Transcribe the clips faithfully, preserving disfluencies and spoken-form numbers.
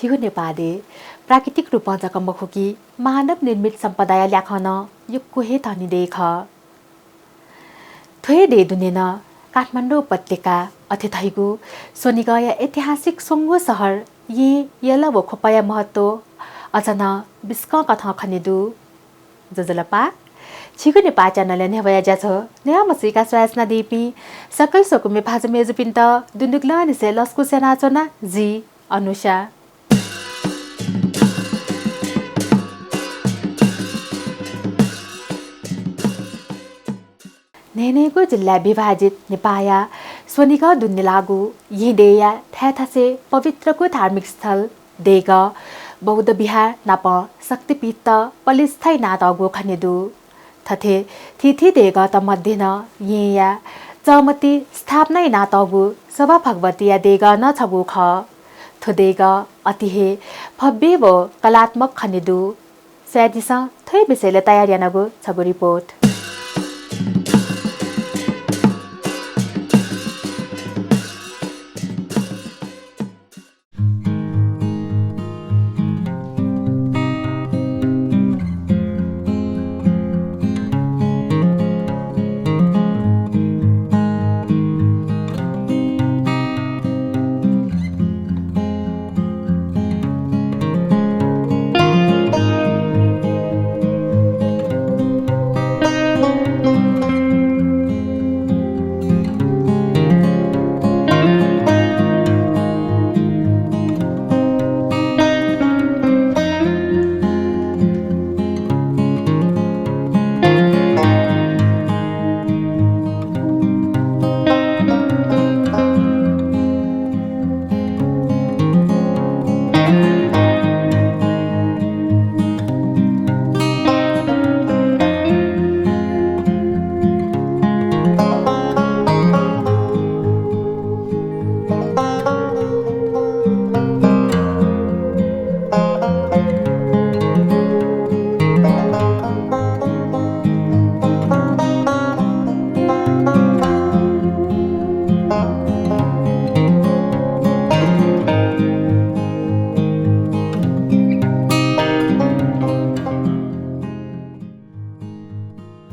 झीगु नेपाः देय् प्राकृतिक रूपं जक मखु कि मानव निर्मित सम्पदाया ल्याखं नं यक्व हे धनी देय् खः। थ्व हे देय् दुने नं काठमाडौं उपत्यका अथे धइगु स्वनिगःया ऐतिहासिक स्वंगू शहर, येँ, यल व ख्वपया महत्व अझ नं बिस्कं कथं खने दु। ज्वजलपा, झीगु नेपाः च्यानलया न्ह्यब्वया ज्याझ्वः न्ह्याः मछिका स्वयाच्वनादीपिं सकल स्वकुमि भाजु मय्जुपिन्त दुनुगलंनिसें लसकुस यानाच्वना जि अनुषा। न्हय्न्हय्गू जिल्लाय् विभाजित नेपाःया स्वनिगः दुने लाःगु येँ देय्‌या थाय् थासय् पवित्रगु धार्मिक स्थल देगः, बौद्ध विहार नाप शक्तिपीठत पलिस्था यानातःगु खने दु। थथे थीथी देगःत मध्ये नं येँया चःमति स्थापना यानातःगु शोभा भगवतीया देगः नं छगू खः। थ्व देगः अति हे भव्य व कलात्मक खने दु। स्वयादिसँ, थ्व हे विषयलय् तयार यानागु छगू रिपोर्ट।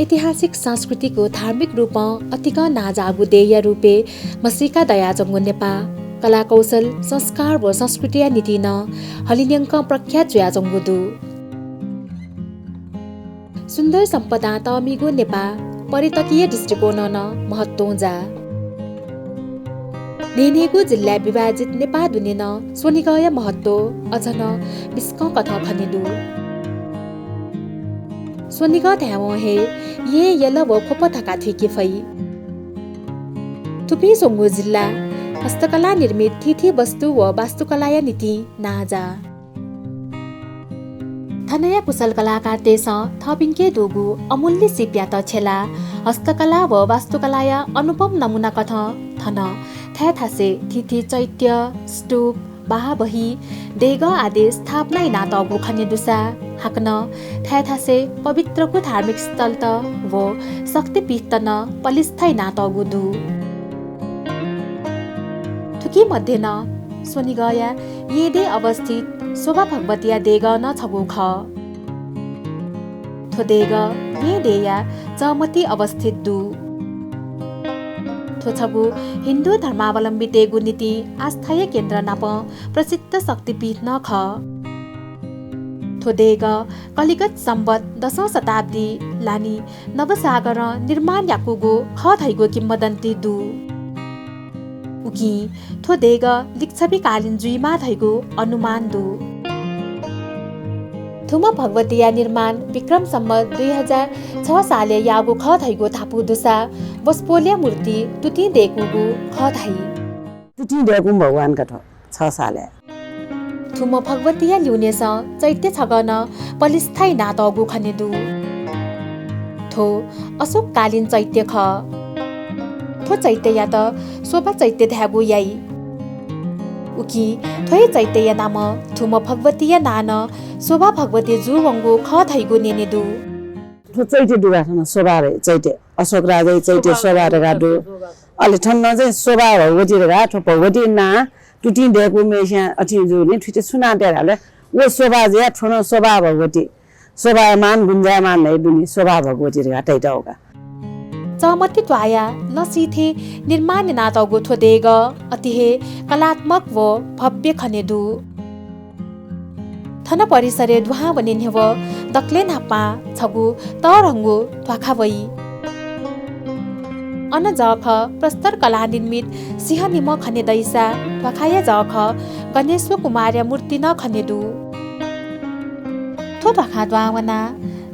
ऐतिहासिक, सांस्कृतिक व धार्मिक रूपं अतिकं नांजाःगु देय्‌या रूपय् म्हसीका दयाच्वंगु नेपाः कला कौशल, संस्कार व संस्कृतिया निंतिं नं हलिंन्यंकं प्रख्यात जुयाच्वंगु दु। सुन्दर सम्पदां तःमिगु नेपाः पर्यटकीय दृष्टिकोणं नं महत्वं जाः। न्हय्न्हय्गू जिल्लाय् विभाजित नेपाः दुने नं स्वनिगःया महत्व अझ नं बिस्कं कथं खने दु। स्वनिगः धायेवं हे येँ, यल व ख्वप धकाः थुइके फइ। थुपिं स्वंगू जिल्ला हस्तकला निर्मित थीथी वस्तु व वास्तुकलाया निंतिं नांजाः। थनया कुशल कलाकारतय्सं थःपिंके दुगु अमूल्य सिपयात छ्यलाः हस्तकला व वास्तुकलाया अनुपम नमूना कथं थन थाय् थासय् थीथी चैत्य, स्तूप, बाहाबही, देगः आदि स्थापना यानातःगु खने दुसा हाकनं थाय् थासय् पवित्रगु धार्मिक स्थलत व शक्तिपीठत नं पलिस्था यानातःगु दु। थुकी मध्ये नं स्वनिगःया येँ देय् अवस्थित शोभा भगवतीया देगः नं छगू खः। थ्व देगः येँ देय्‌या चःमति अवस्थित दु। थ्व छगू हिन्दू धर्मावलम्बीतय्गु निंतिं आस्थाया केन्द्र नाप प्रसिद्ध शक्तिपीठ नं खः। थ्व देगः कलिगत संवत् दशौं शताब्दी लानि नवसागरं निर्माण याकूगु खः धइगु किंवदन्ती दु। उकिं थ्व देगः लिच्छविकालीन जुइमाः धइगु अनुमान दु। थुम्ह भगवतीया निर्माण विक्रम संवत् दुई हजार छ सालय् याःगु खः धइगु धापू दुसा वसपोलया मूर्ति तुतिं दय्कूगु खः धाइ। तुतिं दय्कूम्ह भगवानका थ्व छ सालय्। थुम्ह भगवतीया ल्यूनेसं चैत्य छगः नं पलिस्था यानातःगु खने दु। थ्व अशोककालीन चैत्य खः। थ्व चैत्ययात शोभा चैत्य धायेगु याइ। उकिं थ्व हे चैत्यया नामं थुम्ह भगवतीया नां नं शोभा भगवती जूवंगु खः धइगु न्यने दु। थ्व चैत्य दुगा थन शोभा चैत्य, अशोक राजाया चैत्य शोभा धकाः दु। अले थन नं चाहिँ शोभा भगवती धकाः थ्व भगवती नां तुतिं दय्‌कूम्हस्यां अथें जूगुलिं थुइत सुनां तये धाःबलय् व शोभा जुयाः थ्व नं शोभा भगवती, शोभायमान गुञ्जायमान धयागु दुनि, शोभा भगवती धकाः तयातःगु का। चःमति त्वाःया लँसि थें निर्माण यानातःगु थ्व देगः अति हे कलात्मक व भव्य खने दु। थन परिसरय् दुहां वने न्ह्यः दकलय् न्हापां छगू तःधंगु ध्वाखा वइ। अन जःखः प्रस्तर कलानिर्मित सिंहनिम्ह खने दइसा ध्वाखाया जःखः गणेश्वर कुमारया मूर्ति नं खने दु। थ्व ध्वाखां दुहां वनाः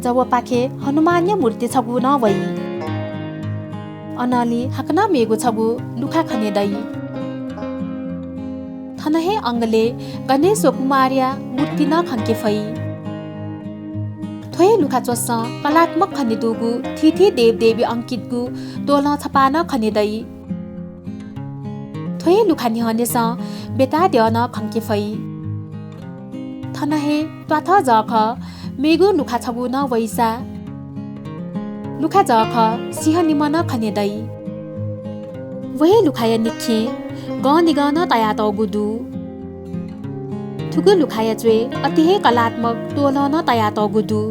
जवपाखे हनुमानया मूर्ति छगू नं वइ। अनंलि हाकनं मेगु छगू लुखा खने दइ। थन हे अंगलय् गणेश्वर कुमारया मूर्ति नं खंके फइ। थ्व हे लुखा च्वसं कलात्मक खने दुगु थीथी देवदेवी अंकितगु तोलं छपाः नं खने दइ। थ्व हे लुखा न्ह्यःनेसं बेताद्यः नं खंके फइ। थन हे त्वाथः जःखः मेगु लुखा छगू नं वइसा लुखा जःखः सिंहनिम्ह नं खने दइ। व हे लुखाया निखें गं निगं नं तयातःगु दु। थुगु लुखाया च्वय् अति हे कलात्मक तोलं नं तयातःगु दु।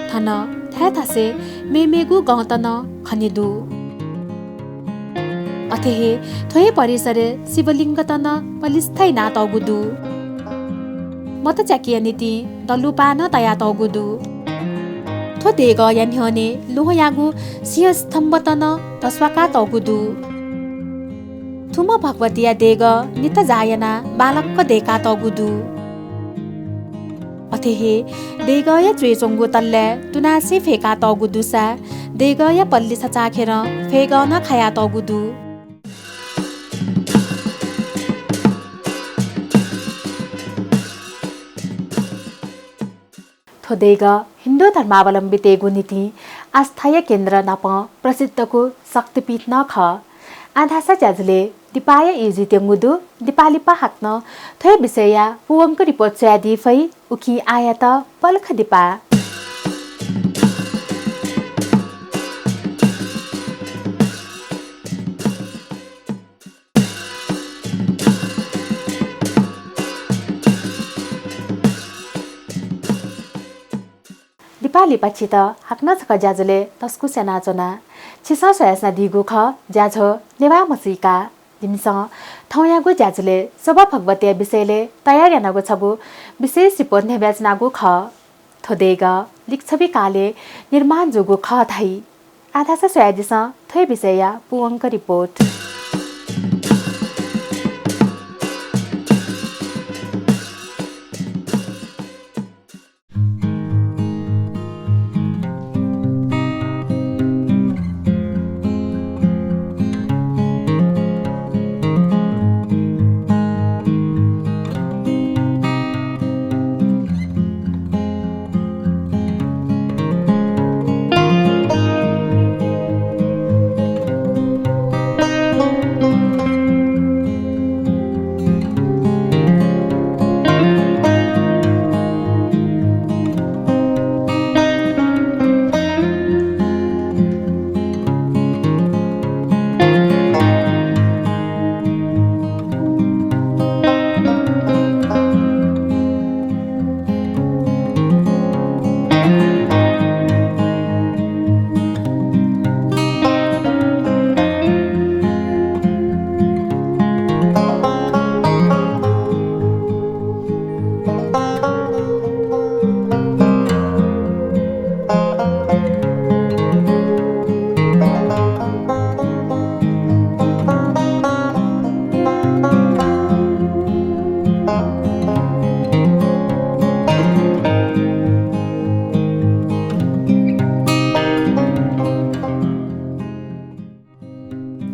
थन थाय् थासय् मेमेगु गंत नं खने दु। अथे हे थ्व हे परिसरय् शिवलिङ्गत नं पलिस्था यानातःगु दु। मत च्याकेया निंतिं दलुपाः नं तयातःगु दु। थ्व देगःया न्ह्यःने ल्वहंयागु सिंहस्तम्भत नं धस्वाकातःगु दु। थुम्ह भगवतीया देगः निता जाः यानाः बांलाक दय्‌कातःगु दु। अथे हे देगःया च्वय् च्वंगु तल्लाय् तुनासे फय्‌कातःगु दुसा देगःया पल्ली छचाःखेरं फय्‌गः नं खायातःगु दु। थ्व देगः हिन्दू धर्मावलम्बीतय्‌गु निंतिं आस्थाया केन्द्र नापं प्रसिद्धगु शक्तिपीठ नं खः। आः धाःसा ज्याझ्वलय् दिपाया ई जुइत्यंगु दु। दिपा लिपा हाकनं थ्व हे विषयया पूवंक रिपोर्ट स्वयादी फइ। उकिं आःयात पलख दिपा। दिपा लिपा छित हाकनं छकः ज्याझ्वलय् तसकूस यानाच्वना। छिसं स्वयाच्वनादीगु खः ज्याझ्वः नेवाः म्हसीका। जिमिसं थौंयागु ज्याझ्वलय् शोभा भगवतीया विषयलय् तयार यानागु छगू विशेष रिपोर्ट न्ह्यब्वयाच्वनागु खः। थ्व देगः लिच्छवि कालय् निर्माण जूगु खः धाइ। आः धाःसा स्वयादिसँ थ्व हे विषयया पूवंक रिपोर्ट।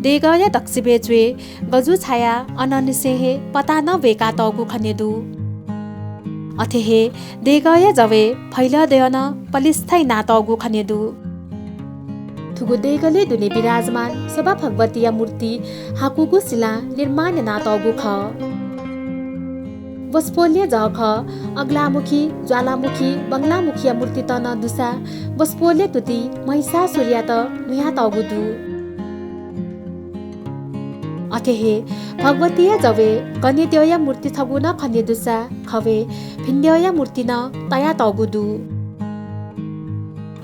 देगःया दक्वसिबय् च्वय् गजू छायाः अनंनिसें हे पताः नं वय्कातःगु खने दु। अथे हे देगःया जवय् फैलः द्यः नं पलिस्था यानातःगु खने दु। थुगु देगलय् दुने विराजमान शोभा भगवतीया मूर्ति हाकुगु सिलां निर्माण यानातःगु खः। वसपोलया जःखः अग्लामुखी, ज्वालामुखी, बंगलामुखीया मूर्तित नं दुसा वसपोलया तुतिइ महिषासुरयात म्हुयातःगु दु। अथे हे भगवतीया जवय् गनेद्यःया मूर्ति छगू नं खने दुसा खवय् भिन्द्यःया मूर्ति नं तयातःगु दु।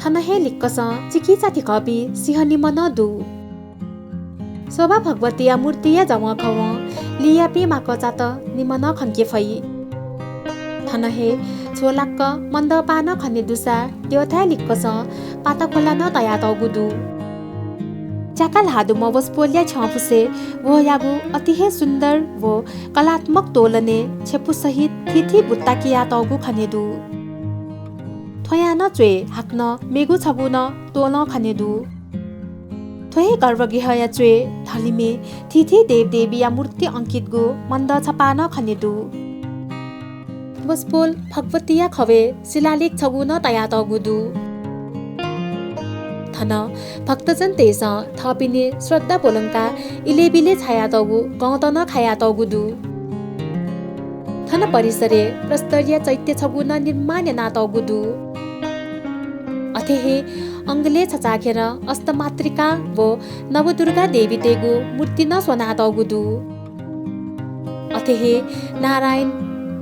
थन हे लिक्कसं चिकिचा धिकःपिं सिंह निम्ह नं दु। शोभा भगवतीया मूर्तिया जवंखवं लियापिं माकःचात निम्ह नं खंके फइ। थन हे झ्वलाक्क मन्दपाः नं खने दुसा द्यःथाय् लिक्कसं पाताखोला नं तयातःगु दु। च्याका ल्हाः दुम्ह वसपोलया छ्यंफुसय् वहःयागु अति हे सुन्दर व कलात्मक तोलनय् छेँपुसहित थीथी बुत्ता कियातःगु खने दु। थ्वयां नं च्वय् हाकनं मेगु छगू नं तोलं खने दु। थ्व हे गर्भगृहया च्वय् धलिमय् थीथी देवदेवीया मूर्ति अंकितगु मन्दः छपाः नं खने दु। वसपोल भगवतीया खवय् शिलालेख छगू नं तयातःगु दु। थन भक्तजनतय्सं थःपिनि श्रद्धा ब्वलंकाः इलय्‌बिलय् छायातःगु गौंत नं खायातःगु दु। थन परिसरय् प्रस्तरया चैत्य छगू नं निर्माण यानातःगु दु। अथे हे अंगलय् छचाःखेरं अष्टमातृका व नवदुर्गा देवीतय्गु मूर्ति नं स्वनातःगु दु। अथे हे नारायण,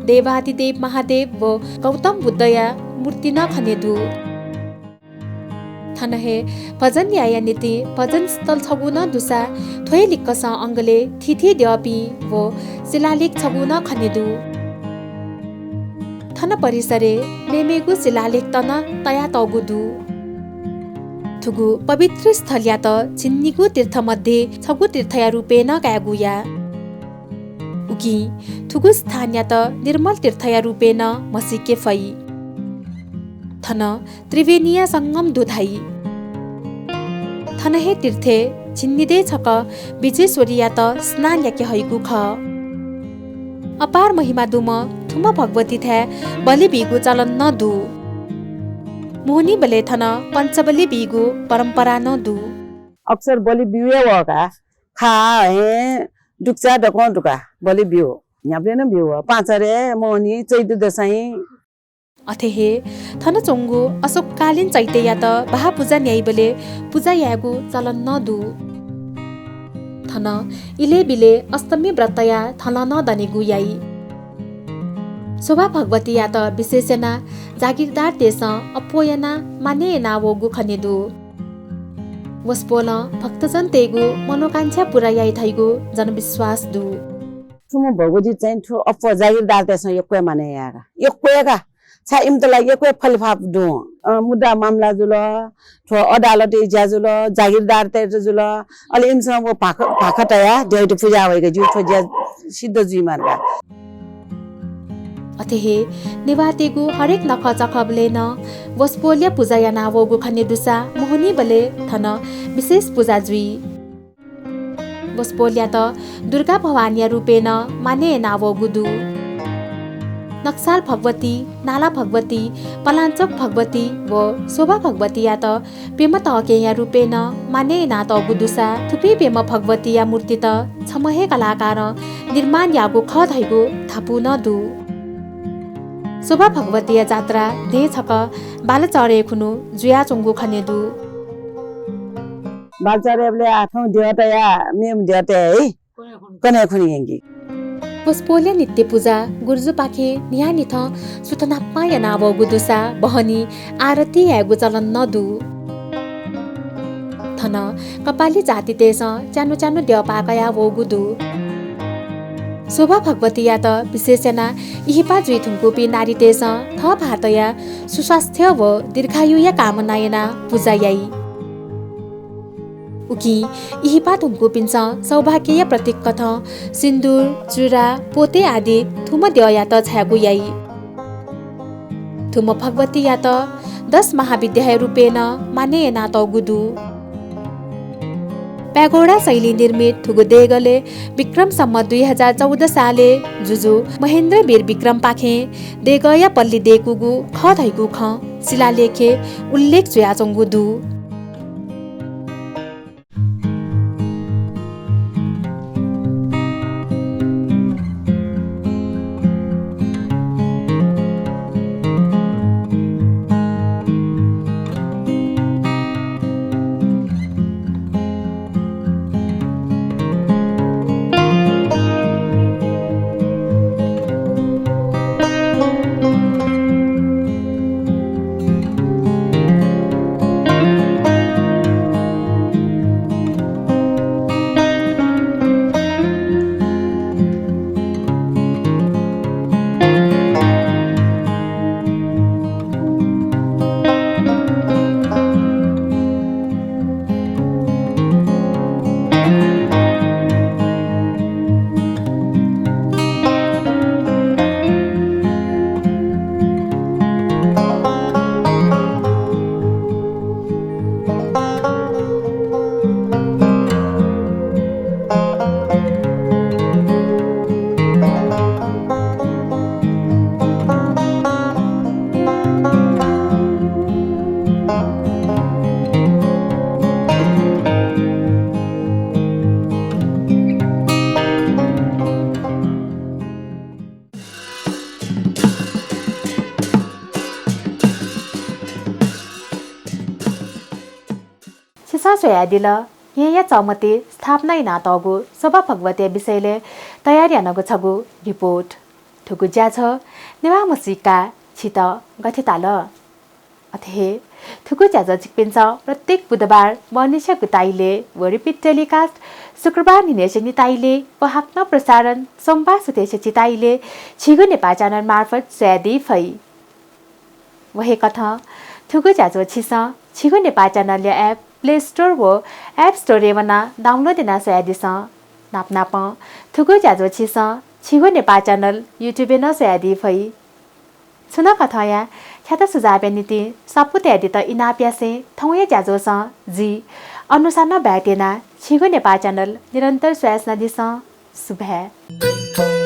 देवादिदेव महादेव व गौतम बुद्धया मूर्ति नं खने दु। थन हे भजन यायेया निंतिं भजन स्थल छगू नं दुसा थ्व हे लिक्कसं अंगलय् थीथी द्यःपिं व शिलालेख छगू नं खने दु। थन परिसरय् मेमेगु शिलालेखत नं तयातःगु दु। थुगु पवित्र स्थलयात झिंनिगू तीर्थ मध्ये छगू तीर्थया रूपय् नं कायेगु याः। उकिं थुगु स्थानयात निर्मल तीर्थया रूपय् नं म्हसीके फइ। थन त्रिवेणीया संगम दु धाइ। थन हे तीर्थय् झिंनिदँय् छकः विजेश्वरीयात स्नान याके हइगु खः। अपार महिमा दुम्ह थुम्ह भगवतीथाय् बलि बीगु चलन नं दु। मोहनीबलय् थन पञ्चबलि बीगु परम्परा नं दु। अक्सर बलि ब्यू हे वः का। खा, हँय्, दुगुचा दक्वं दुका बलि ब्यू। न्ह्याबलें नं ब्यू वः। पाहांचह्रे, मोहनी, चैत दसैं। अथे हे थन च्वंगु अशोककालीन चैत्ययात बाहाः पुजा न्याइबलय् पुजा यायेगु चलन नं दु। थन इलय्‌बिलय् अष्टमी व्रतया थलं नं दनेगु याइ। शोभा भगवतीयात विशेष यानाः जागिरदारतय्सं अप्वः यानाः मानय् यानाः वःगु खने दु। वसपोलं भक्तजनतय्गु मनोकांक्षा पूरा याइ धइगु जनविश्वास दु। थुम्ह भगवती चाहिँ थ्व अप्वः जागिरदारतय्सं यक्व हे मानय् याः का। यक्व हे का। छाय् इमित ला यक्व हे फलिफाप दु। अ, मुद्दा मामला जुल, थ्व अदालतय् ज्या जुल, जागिरदारतय्त जुल, अले इमिसं व भाख-, भाखा तयाः द्यःयात पुजा वइके ज्यू, थ्व ज्या सिद्ध जुइमाल का। अथे हे नेवाःतय्गु हरेक नखःचखःबलय् नं वसपोलया पुजा यानाः वःगु खने दुसा मोहनीबलय् थन विशेष पुजा जुइ। वसपोलयात दुर्गा भवानीया रूपय् नं मानय् यानाः वःगु दु। नक्साल भगवती, नाला भगवती, पलाञ्चोक भगवती व शोभा भगवतीयात प्यम्ह तःकेँया रूपय् नं मानय् यानातःगु दुसा थुपिं प्यम्ह भगवतीया मूर्तित छम्ह हे कलाकारं निर्माण याःगु खः धइगु धापू नं दु। शोभा भगवतीया जात्रा दँय् छकः बालाचह्रेय् खुन्हु जुयाच्वंगु खने दु। बालाचह्रेबलय् आः थौं द्यःतय्, मेम्ह द्यःतय् हे कन्हय् खुन्हु यंकी। वसपोलया नित्य पुजा गुरुजुपाखें न्हियान्हिथं सुथनापां यानावःगु दुसा बहनी आरती यायेगु चलन नं दु। थन कपाली जातितय्सं च्यान्हु च्यान्हु द्यःपाः कयाः वःगु दु। शोभा भगवतीयात विशेष यानाः इहिपा जुइ धुंकूपिं नारीतय्सं थः भाःतया सुस्वास्थ्य व दीर्घायुया कामना यानाः पुजा याइ। उकिं इहिपा धुंकूपिन्सं सौभाग्यया प्रतीककथं सिन्दुर, चुरा, पोते आदि थुम्ह द्यःयात झायेगु याइ। थुम्ह भगवतीयात दश महाविद्याया रूपय् नं मानय् यानातःगु दु। प्यागोडा शैली निर्मित थुगु देगलय् विक्रम सम्वत् दुई हजार चौध सालय् जुजु महेन्द्रवीर विक्रमपाखें देगःया पल्ली दय्कूगु खः धइगु खँ शिलालेखय् उल्लेख जुयाच्वंगु दु। स स्वयादिल। येँया चःमते स्थापना यानातःगु शोभा भगवतया विषयलय् तयार यानागु छगू रिपोर्ट। थुगु ज्याझ्वः नेवाः म्हसीका छित गथे ताल? अथे हे थुगु ज्याझ्वः छिकपिन्सं प्रत्येक बुधबार बहनिसिया गुताइले व repeat telecast शुक्रबार न्हिनय्सिया निताइले व हाकनं प्रसारण सोमबार सुथय्सिया चिताइले छिगु नेपाः च्यानल मार्फत स्वयादी फइ। व हे कथं थुगु ज्याझ्वः छिसं छिगु नेपाः च्यानलया app Play Store व App Store-य् वनाः download यानाः स्वयादिसँ। नापनापं थुगु ज्याझ्वः छिसं छिगु नेपाः च्यानल YouTube-य् नं स्वयादी फइ। छुं कथंया छ्याता सुझावया निंतिं स्वापू तयादीत इनाप यासें थौंया ज्याझ्वलय् जि अनुषा नं ब्याहा यानाः छिगु नेपाः च्यानल निरन्तर स्वयाच्वनादिसँ। सुभाय्।